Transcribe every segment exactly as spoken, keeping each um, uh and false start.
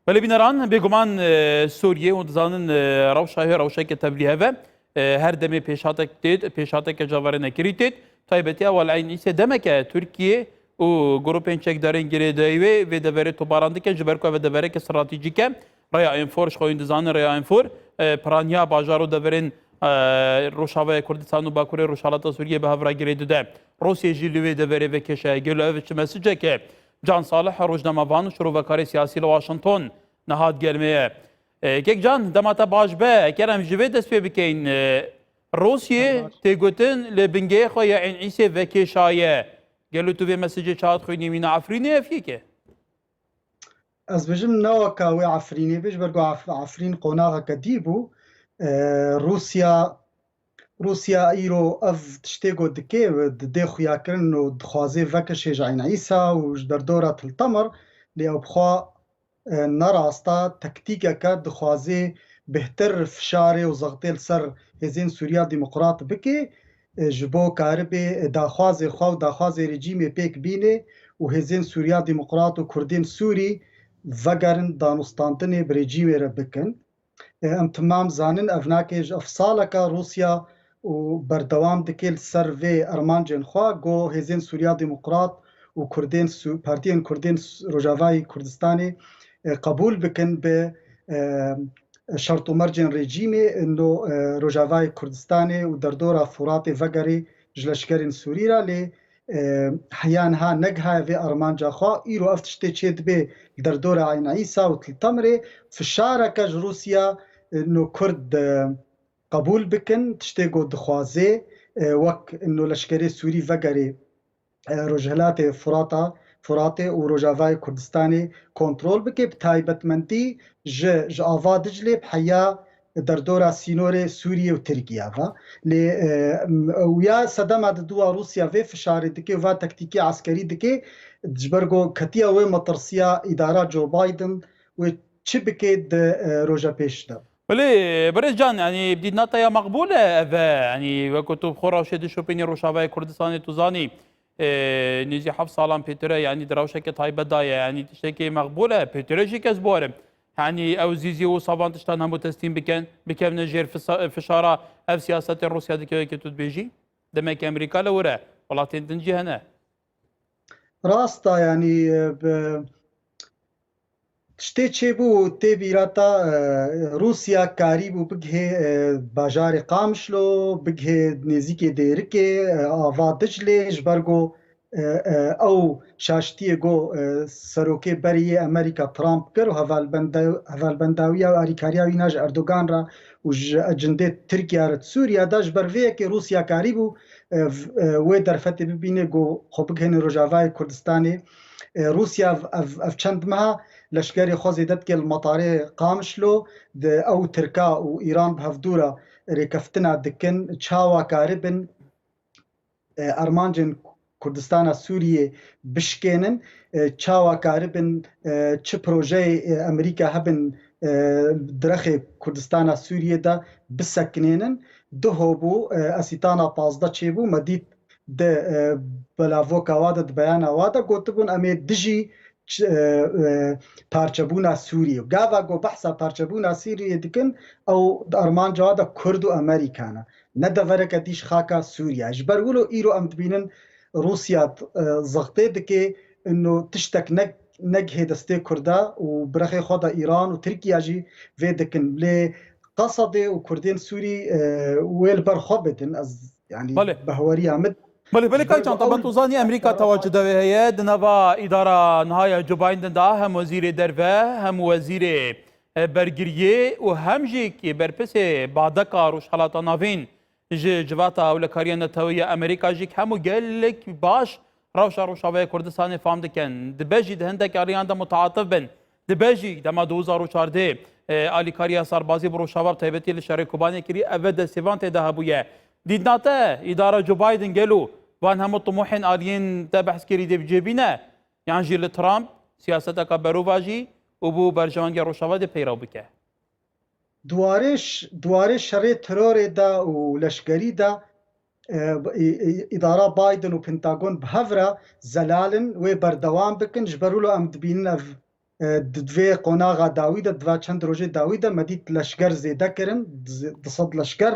Belê bîneran, bêguman, e, Sûriyê, hûn dizanin, e, rewşa wê rewşeke tevlîhev e. E, her demê pêşhatek têt, pêşhateke caverênekirî têt. Taybetiya Wal Eyn Îsê demeke Tirkiye û grûpên çekdarên girêdayî wê vê deverê tobaran dikin, ji ber ku ev devereke stratejîk e. Rêya Enfor, ji xwe hûn dizanin, Rêya Enfor, e, piraniya bajar û deverên, e, Rojavaya Kurdistan û Bakurê Rojhilata Sûriyê bi hev re girê dide. Rûsya jî li wê deverê vekêş e. Gelo ev çi mesicek e? Can Salih, rojnamevan û şirovekarê siyasî li Washington niha digel me ye. E, Kek Can, dema te baş be, eger em ji vê dest pê bikeyin, e, Rûsya tê gotin li bingehê xwe ya Eyn Îsê vekêşaye. Gelo tu vê mesajê çawa dixwînî, mîna Efrînê ev yek e? Ez bêjim ne weke wê Efrînê be, ji ber ku Ef-, Efrîn qonaxeke dî bû. E, Rûsya, Rûsya îro ev tiştê ku dike, didê xuyakirin û dixwaze vekişê ji Eyn Îsa û ji derdora Til Temir, lê ew bi xwe, e, ne rast e, taktîkeke dixwaze bêhtir fişarê û zextê li ser hêzên Sûriya Demokrat bike, e, ji bo karibe, e, daxwazê xwe û daxwazê rejîmê pêk bîne û hêzên Sûriya Demokrat û Kurdên Sûrî vegerin danûstandinê bi rejîmê re bikin. E, em timam zanin, ev nake ji ev saleke Rûsya û berdewam dike li ser vê armancên xwe, ku hêzên Sûriya Demokrat û Kurdên Sû-, Partiyên Kurdên Sû-, Rojavayî Kurdistanê, e, qebûl bikin bi, e, şert û mercên rejîmê, ino, e, Rojavayê Kurdistanê û derdora Furatê vegerê ji leşkerên Sûrî re, lê, e, heya niha negihaye vê armanca xwe. Îro ev tiştê çêdibe li derdora Eyn Îsa û Til Temirê, fişareke ji Rûsya, e, no Kurd, e, qebûl bikin, tiştê ku dixwaze, e, wek ino leşkerê Sûrî vegerê, e, Rojhilatê Furata, Furatê û Rojavayê Kurdistanê kontrol bike, bi taybetmendî ji, ji ava Diclê bi heya derdora sînorê Sûriyê û Tirkiye ve. Lê, e, m-, û ya sedema diduwa Rûsya vê fişarê dike û va taktîkê eskerî dike, ji ber ku ketiya wê metirsiya îdara Joe Biden wê çi bike di, e, roja pêş de. Belê, birêz Can, yanî dîtina te ya meqbûl e ev e, yanî wekî tu bi xwe rewşê dişopînî Rojavayê Kurdistanê tu zanî, e, nêzî heft salan pêtir e, yanî di rewşeke taybet de ye, yanî tiştekî meqbûl e, pêtir e jî kes biwere. Yanî ew zîzî û savan tiştan hemû teslîm bikin, bikevine jêr fisa-, fişara ev siyasetê Rûsya dike wekî tu dibêjî? Demeke Amerîka li wir e, welatên din jî hene. Rast e, yanî, e, bi, tiştê çêbû tê bîra te, e, Rûsya karîbû bigihê, e, bajarê Qamişlo, bigihê nêzîkê Dêrikê, e, ava Diclê, ji ber ku, e, e, ew şaştiyê ku, e, serokê berê yê Amerîka Trump kir û hevalbende-, hevalbendawiya û alîkariya wî ne ji Erdogan re û ji ecindê Tirkiye re di Sûriye de, ji ber vê yekê Rûsya karîbû, e, v-, e, wê derfetê bibîne ku xwe bigihêne Rojavayê Kurdistanê. E, Rûsya ev, ev, ev çend meha leşkerê xwe zêde dike li metarê Qamişlo, di ew Tirka û Îran bi hevdû re rêkeftina dikin, çawa karibin, e, armancên Kurdistana Sûriyê bişkênin, e, çawa karibin, e, çi projeyê, e, Amerîka hebin, e, direxê Kurdistana Sûriyê de bisekinênin. Duho bû, e, Esîtana pazdeh çêbû, me dît di, e, belavoka wa de, di beyana wa de gotibûn, em ê dijî ç-, e, e, parçebûna Sûriyê. Gava ku behsa parçebûna Sûriyê dikin, ew di armanca wa de Kurd û Amerîka ne. Ne devereke dî ji xaka Sûriye. Ji ber wilo îro em dibînin Rûsya, e, zextê dike, ino tiştek ne, negihê destê Kurda û birexê xwe de Îran û Tirkiye jî vê dikin. Lê Qesedê û Kurdên Sûrî, e, wê li ber xwe bidin. Ez, yanî, Belê. Behweriya min Belê, belê, ji ber Kaycan, ku taban ew tu zanî Amerîka tewa ci devê heye, di nava îdara niha ya Joe Biden de hem wezîrê derve, hem wezîrê, e, bergiriyê û hem jî ki berpirsê badeka Rojhelata Navîn ji Civata Ewlekariya Netewî ya Amerîka jî hemû gelek baş rewşa Rojavayê Kurdistanê fam dikin. Dibe jî di hindek aliyan de mutaatif bin. Dibe jî dema du hezar û çardeh, e, alîkariya serbazî bi Rojava bi taybetî li şerê Kobanê kirî, ev destêvan tê de hebûye. Dîtina te, îdara Joe Biden gelo van hemû timohên aliyên te behs kirî dê bi cê bîne? Yan jî li Trump siyaseteka berovajî û bo berjewendiya Rojava dê peyrew bike? Di warê ş-, di warê şerê terorê de û leşkerî de, e, î-, î-, îdara Biden û Pentagon bi hev re zelal in, wê berdewam bikin, ji ber wilo em dibînin ev, E, di, di vê qonaxa dawî de, di va çend rojê dawî de me dît leşker zêde kirin, di, di sed leşker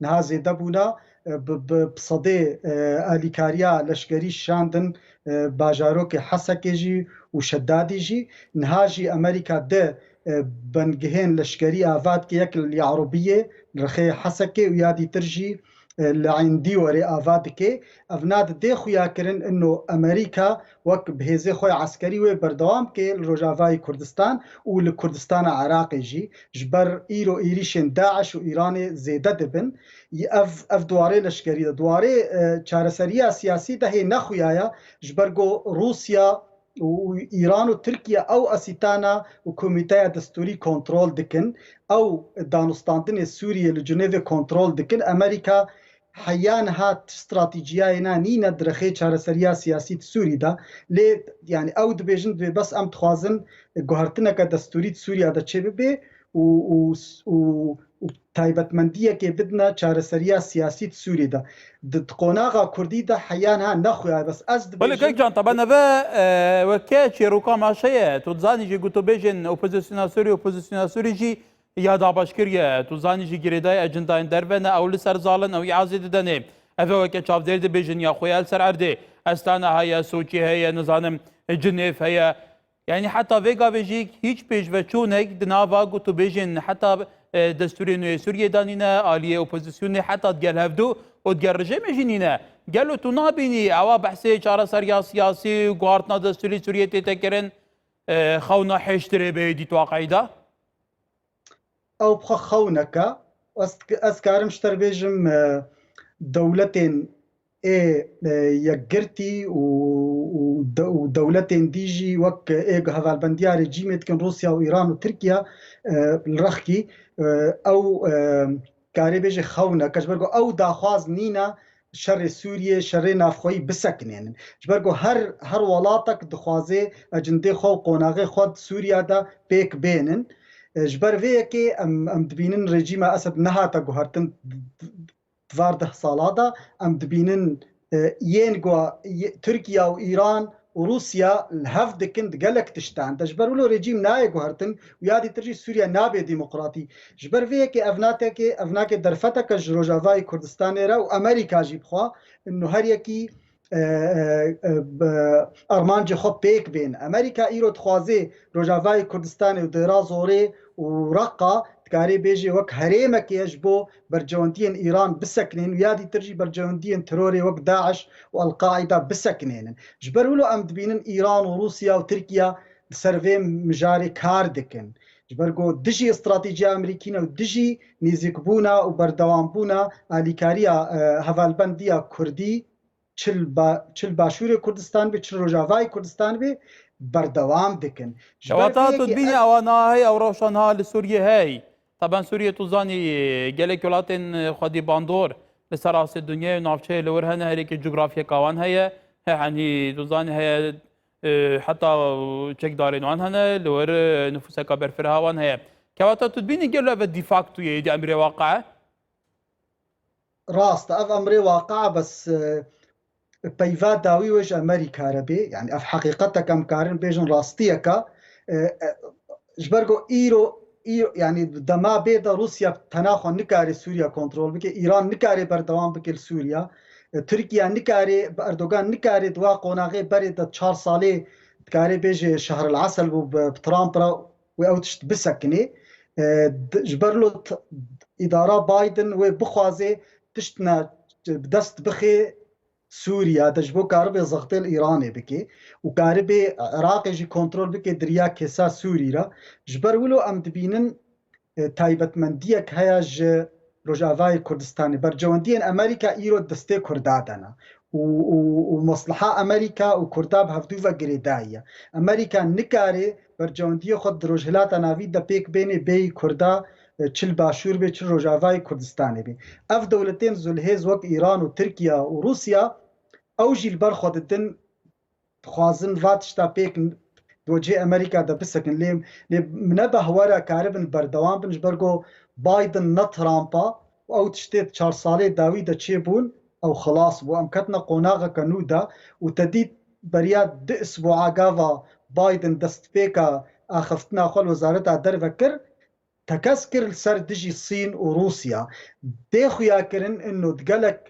niha zêde bûna, e, bi, bi, bi sedê, e, alîkariya leşkerî şandin, e, bajarokê Hesekê jî û Şedadî jî. Niha jî Amerîka di, e, bengihên leşkerî ava dike, yek li Arobiyê, li rixê Hesekê û ya dîtir jî, e, li Eyn Dîwarê ava dike. Ev na didê xuya kirin ino Amerîka wek bi hêzê xwe eskerî wê berdewam bike li Rojavayê Kurdistan û li Kurdistana Iraqê jî. Ji ber îro êrîşên DAIŞ û Îranê zêde dibin. Ev, ev di warê leşkerî de. Di warê, e, çareseriya siyasî de hê nexuya ye, ji ber ku Rûsya û, û Îran û Tirkiye ew asîtana û komîteya destûrî kontrol dikin. Ew danûstandinê Sûriyê li Cinêvê kontrol dikin. Amerîka heya niha tişt stratejiyayê na nîne di rexê çareseriya siyasî di Sûrî de. Lê, yanî, ew dibêjin, dibê bes em dixwazin guhertineke destûrî di Sûriya de çêbibe û, û, û, û taybetmendiyekê bidine çareseriya siyasî di Sûrî de. Di, di qonaxa Kurdî de heya niha nexuya, bes ez Belê dibêjim. Kek Can, taban eve, e, weke çêroka maşe ye. Tu dizanî jî ku tu bêjin opozisyona Sûrî, opozisyona Sûrî jî ya dabeş kiriye. Tu zanî jî girêdayî ecindayên derve ne, ew li ser zalin, ew îazê didenê. Eve weke çavdêr dibêjin ya xwe ya li ser erdê. Estana heye, Soçî heye, nizanim, Cinêv heye. Yanî heta vê gavê jî hîç pêşveçûnek di nava gotûbêjên heta, e, destûrê nû yê Sûriyê de nîne, aliyê opozisyonê heta digel hevdû û digel rejêmê jî nîne. Gelo tu nabînî ewa behsê çareseriya siyasî û guhartina destûrê Sûriyê tête kirin, e, xewna hêştirê bê dît waqeyî de? Ew bi xwe xewneke. Ez, ez karim ji te re bêjim, e, dewletên ê, e, yekgirtî û, û de-, û dewletên dî jî wek ê hevalbendiya rejîmê dikin, Rûsya û Îran û Tirkiye, e, li rexkî, e, ew, e, karê bêjê xewneke, ji ber ku ew daxwaz nîne şerê Sûriyê, şerê navxweyî bisekinênin. Ji ber ku her, her welatek dixwaze ecindê xwe û qonaxê xwe di Sûriya de pêk bênin. E, ji ber vê yekê em, em dibînin rejîma Esed nehate guhertin di, di, di var deh sala de. Em dibînin, e, yên ku ye-, Tirkiye û Îran û Rûsya li hev dikin di gelek tiştan de. Ji ber wilo rejîm nayê guhertin û ya dîtir jî Sûriye nabe demokratî. Ji ber vê yekê ev nateke, ev nake derfeteke ji Rojavayê Kurdistanê re û Amerîka jî bixwe, ino her yekî, e, e, e, bi armancê xwe pêk bên. Amerîka îro dixwaze Rojavayê Kurdistanê û Dêra Zorê û Reqa dikarê bêjê wek herêmekê ye ji bo bercewendiyên Îran bisekinên û ya dîtir jî bercewendiyên terorê wek DAIŞ û El-Qaîda bisekinênin. Ji ber wilo em dibînin Îran û Rûsya û Tirkiye li ser vê mijarê kar dikin. Ji ber ku dijî stratejiya Amerîkî ne û dijî nêzîkbûna û berdewambûna alîkariya, e, hevalbendiya Kurdî çi li ba-, çi li Başûrê Kurdistan be, çi li Rojavayê Kurdistan be, berdewam dikin. Ji ber Kewata vê tu yekê dibînî ez ewa niha hey, ew rewşa niha li Sûriyê hey. Taban Sûriyê tu zanî, gelek welatên xwedî bandor li ser astê dinyayê û navçeyê li wir hene, herêkê cografyeka wan heye. He, henî tu zanî heye, e, heta çekdarên wan hene, li wir, e, nifûseka berfireh wan heye. Kewata tu dibînî gelo ev de facto ye, êdî emrê waqe? Rast e, ev emrê waqe, bes, e, peyva dawî wê ji Amerîka re bê. Yanî ev heqîqetek em karin bêjin rastiyeke. E, e, ji ber ku îro, îro, yanî dema bê de Rûsya tena xwe nikare Sûriya kontrol bike, Îran nikare berdewam bike li Sûriya, e, Tirkiye nikare, bi Erdogan nikare di wa qonaxê berê de çar salê dikarê bêjê şehril esel bû bi, bi Trump re wê ew tişt bisekinê. E, d-, ji ber lo t-, îdara Biden wê bixwaze tiştine bi dest bixê Sûriya de ji bo karibe zextê li Îranê bike û karibe Iraqê jî kontrol bike di riya kêsa Sûrî re. Ji ber wilo em dibînin, e, taybetmendiyek heye ji Rojavayê Kurdistanê. Bercewendiyên Amerîka îro destê Kurda de ne û, û, û mesleha Amerîka û Kurda bi hevdû ve girêdayî ye. Amerîka nikare bercewendiyê xwe di Rojhilata Navî de pêk bênê bêyî Kurda, e, çi li Başûr bê, çi li Rojavayê Kurdistanê bê. Ev dewletên zulhêz wek Îran û Tirkiye û Rûsya, ew jî li ber xwe didin, dixwazin va tişta pêk di wecihê Amerîka de bisekin. Lê, lê ne behwere karibin berdewam bin, ji ber ku Biden ne Trump e û ew tiştê di çar salê dawî de çêbûn, ew xilas bû. Em ketine qonaxeke nû de û te dît beriya du isbu'a gava Biden destpêka axiftina xwe li Wezareta Derve kir, tekez kir li ser dijî Sîn û Rûsya. Tê xuya kirin ino di gelek,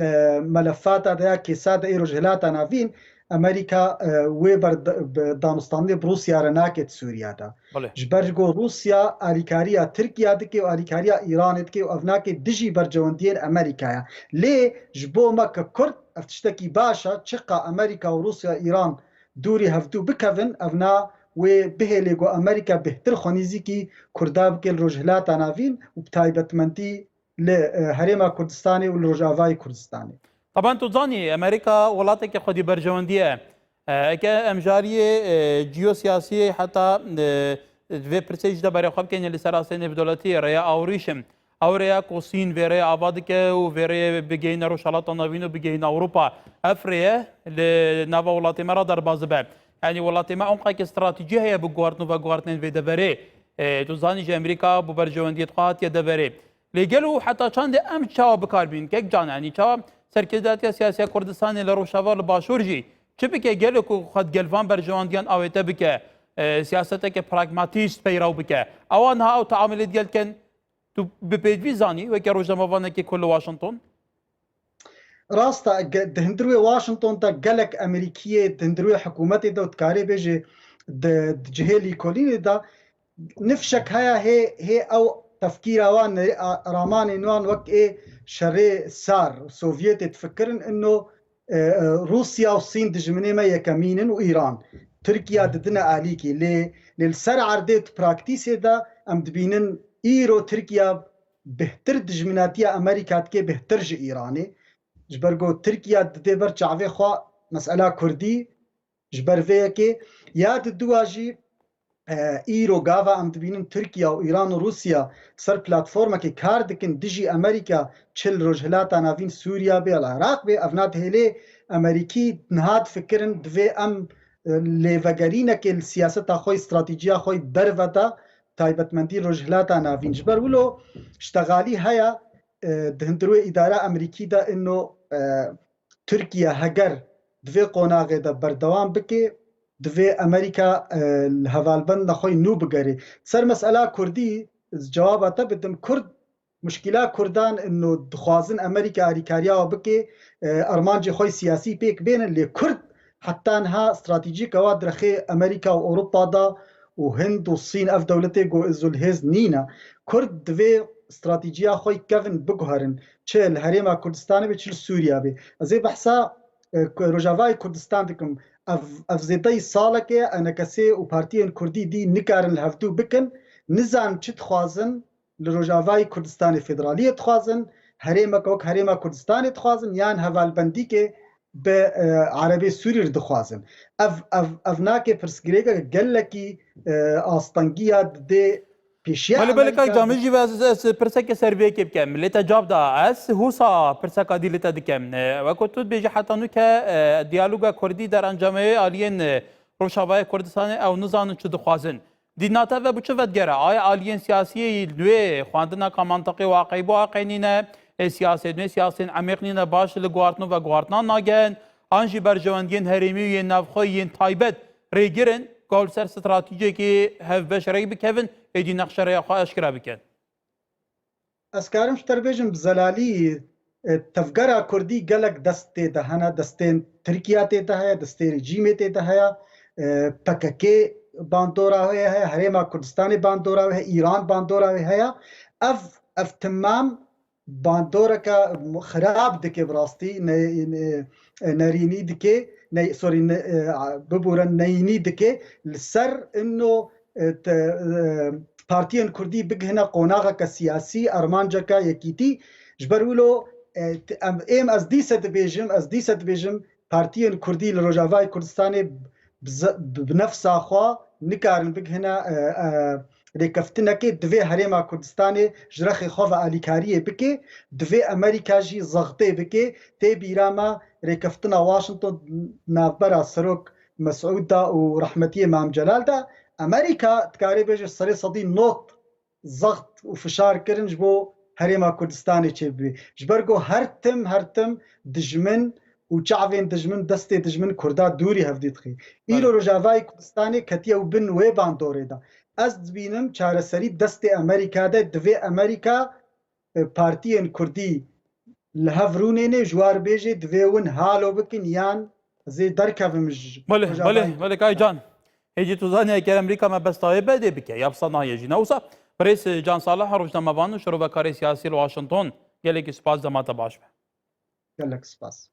e, melefata de ya kêsa de ê Rojhilata Navîn, Amerîka, e, wê ber-, bi danûstandinê bi Rûsya re nake di Sûriya de. Belê. Ji ber ku Rûsya alîkariya Tirkiya dike û alîkariya Îranê dike û ev nake dijî bercewendiyên Amerîkaya. Lê ji bo me ke Kurd ev tiştekî baş e, çiqa Amerîka û Rûsya, Îran dûrî hevdû bikevin, ev na wê bihêlê ku Amerîka bêhtir xwe nîzîkî Kurda bike li Rojhilata Navîn û bi taybetmendî li, e, Herêma Kurdistanê û li Rojavayê Kurdistanê. Taban tu zanî, Amerîka welateke xwedî berjewendî ye. E, eke em jariyê, e, ciyosiyasiyê heta, e, vê pirsê jî de berê xwe bikeyne li ser astê nêvdewletî, rêya awrîşim. Ew rêya ku Sîn vê rêya ava dike û vê rêyê bigihîne Rojhalata Navîn û bigihîne Ewropa. Ev rêye li nava welatê me re derbas dibe. Yanî welatê me onqekî stratejî heye bi guhartin û veguhartinên vê deverê. E, tu zanî jî Amerîka bi berjewendiyê xwe hatiye deverê. Lê gelo heta çandê em çawa bikar bînin? Kek Can, yanî çawa serkerdatiya siyasiya Kurdistanê li Rojava, li Başûr jî çi bike? Gelo ku xwe di gel van berjewendiyan awête bike, e, siyaseteke pragmatîst peyrew bike. Ewa niha ew teamilê digel dikin, tu bi pêdivî zanî weke rojnamevanekê ku li Washington? Rast e, ge-, di hundir wê Washington de gelek Amerîkiyê, di hundir wê hikûmetê de û dikarê bêjê di, di cihê lîkolînê de nifşek heye hê, hê ew tefkîra wan, ne-, a-, ramanên wan wek ê şerê sar Sovyetê difikirin, ino, e, e, Rûsya û Sîn dijminê me yekemîn in û Îran. Tirkiya didine alîkî. Lê, lê li ser erdê di praktîsê de em dibînin îro Tirkiya bêhtir dijminatiya Amerîka dike, bêhtir ji Îranê. Ji ber ku Tirkiya didê ber çavê xwe mesela Kurdî, ji ber vê yekê ya di dua jî, e, îro gava em dibînin Tirkiya û Îran û Rûsya ser platformekê kar dikin dijî Amerîka, çi li Rojhilata Navîn, Sûriya bê, li Iraq bê, ev na dihêlê Amerîkî niha difikirin divê em, e, lêvegerînekê li siyaseta xwe, stratîjiya xwe derve de, taybetmendî Rojhilata Navîn. Ji ber wilo ştexalî heye, e, di hundir wê îdara Amerîkî de ino, e, Tirkiye heger di vê qonaxê de berdewam bike, divê Amerîka, e, li hevalbenda xwe nû bigere. Ser mesela Kurdî, ez cewaba te bidim, Kurd, muşkila Kurdan ino dixwazin Amerîka alîkariya we bike, e, armancê xwe siyasî pêk bênin, lê Kurd heta niha stratejîka wa direxê Amerîka û Ewropa de û Hind û Sîn, ev dewletê ku zû li hêz nîne. Kurd divê stratejîya xwe kevin biguherin. Çi li Herêma Kurdistanê be, çi li Sûriya be. Ez ê behsa, e, Ku-, Rojavayê Kurdistan dikim. Ev, ev zêdeyî salekê ye, E N K S ê û partiyên Kurdî dî nikarin li hevdû bikin. Nizanin çi dixwazin, li Rojavayê Kurdistanê federaliyê dixwazin, herêmeke wek Herêma Kurdistanê dixwazin, yan hevalbendîkê bi, e, Erebê Sûrî re dixwazin. Ev, ev, ev nake pirsgirêkeke gelekî, e, astengî ya didê pêşiya Belê, belê, Amerîka. Kak Can, min jî ve ez, ez pirsekê ser vê yekê bikim. Lê te cab da, ez husa pirseka dî li te dikim. E, wek ku tu dibêjî heta nûke, e, diyaloga Kurdî derencamê aliyên, e, Rojavayê Kurdistanê ew nizanin çi dixwazin. Dîna te ve bi çi vedigere? Aya aliyên siyasî yê nûê xwendineka mantiqî û aqeybû aqê nîne, ê siyasê nûê siyasên emîq nîne, baş li guhartin û veguhartinan nagehin, an jî berjewendiyên herêmî û yên navxwe yên taybet rêgir in, ku li ser stratejiyekî hevbeş rê bikevin, êdî nexşe rêya xwe eşkere bikin. Ez karim ji te re bêjim, bi zelalî, e, tevgera Kurdî gelek dest tê de hene, destên Tirkiya tê de heye, destê rejîmê tê de heye, e, P K K bandora wê heye, Herêma Kurdistanê bandora wê heye, Îran bandora wê heye. Ev, ev timam bandoreke xirab dike bi rastî, ne-, ne-, nerînî dike, ne-, sorry, ne-, e, bibûre neyînî dike. Li ser ino, e, te-, e, partiyên Kurdî bigihine qonaxeke siyasî, armanceke yekîtî. Ji ber wilo, e, t-, em, êm ez dîse dibêjim, ez dîse dibêjim, partiyên Kurdî li Rojavayê Kurdistanê bi ze-, bi, bi nefsa xwe nikarin bigihine, e, e, rêkeftinekê. Divê Herêma Kurdistanê ji rexê xwe ve alîkariyê bike, divê Amerîka jî zextê bike. Tê bîra me rêkeftina Washington navbera Serok Mesûd de û rehmetiyê Mam Celal de, Amerîka dikarê bêje serê sedî nod zext û fişar kirin ji bo Herêma Kurdistanê çêbibe. Ji ber ku her tim, her tim dijmin û çavên dijmin, destê dijmin Kurda dûrî hevdî dixî. Îro Rojavayê Kurdistanê ketiye û bin wê bandorê de. Ez dibînim çareserî destê Amerîka de, divê Amerîka, e, partiyên Kurdî li hev rûnêne, ji war bêjê divê win halo bikin yan zê derkevim ji Belê, Rojavayê belê, belê, Kay Can. Hêjî tu zanî eger Amerîka mebesta wê bedê bike, ya pisa nahiye jî ne wisa. Birêz Can Salih, rojnamevan û şirovekarê siyasî li Washington, gelekî spas, dema te baş be. Gelek spas.